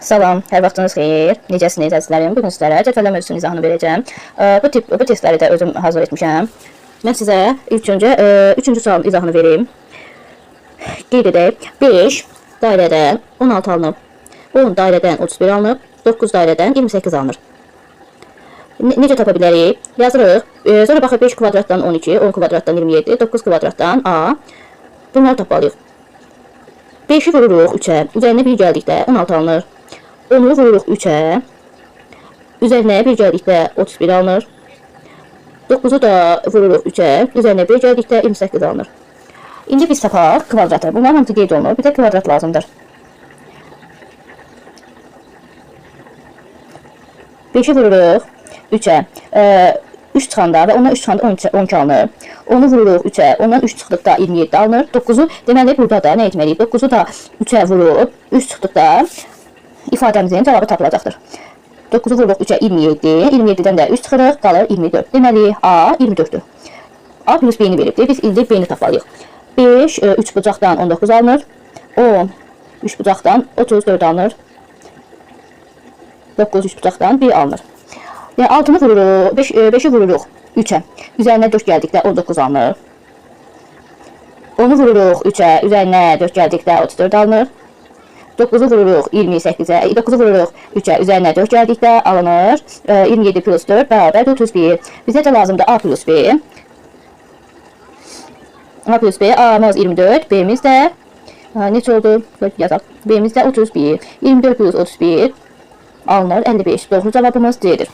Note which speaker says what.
Speaker 1: Salam, hər vaxtınız xeyir. Necəsiniz əzizlərim? Bu gün sizlərə cədvəllər mövzusunun izahını verəcəm. Bu tip bu testləri də özüm hazır etmişəm. Mən sizə ilk öncə üçüncü sualın izahını verim. Qeyd edək. 5 dairədən 16 alınıb. 10 dairədən 31 alınıb. 9 dairədən 28 alınır. Necə tapa bilərik? Yazırıq. Sonra baxır 5 kvadratdan 12, 10 kvadratdan 27, 9 kvadratdan A. Bunları tapmalıyıq. 5-i vururuq 3-ə. Üzərinə 1 gəldikdə 16 alınır. 10-u vururuq 3-ə. Üzərinə 1 gəldikdə 31 alınır. 9-u da vururuq 3-ə. Üzərinə 1 gəldikdə 28 alınır. İndi biz tapaq kvadratı. Bunların hamısı qeyd olunur. Bir də kvadrat lazımdır. 5-i vururuq 3-ə. 3 çıxanda və ondan 3 çıxanda 12 alınır. 10-u vururuq 3-ə. Ondan 3 çıxdıqda 27 alınır. 9-u deməli burada da nə etməliyik? 9-u da 3-ə vurub 3 çıxdıqda ifadəmizin cavabı tapılacaqdır. 9-u vururuq 3-ə 27. 27-dən də 3 çıxırıq, qalır 24. Deməli A 24-dür. A plus B-ni veribdir. Biz indi B-ni tapmalıyıq. 5, 3 bucaqdan 19 alınır. 10, 3 bucaqdan 34 alınır. 9, 3 bucaqdan 1 alınır. Yəni 6-nı vururuq, 5-i vururuq 3-ə. Üzərinə 4 gəldikdə 19 alınır. 10-u vururuq 3-ə, üzərinə 4 gəldikdə 34 alınır. 9-u vururuq 28-ə, 9-u vururuq 3-ə, üzərinə 4 gəldikdə alınır. 27 plus 4 bərabərdir 31. Bizə də lazımdır A plus B. A plus B, A'mız 24, B'miz də neçə oldu? Yazaq. B'miz də 31. 24 plus 31 alınır 55. Doğru cavabımız C'dir.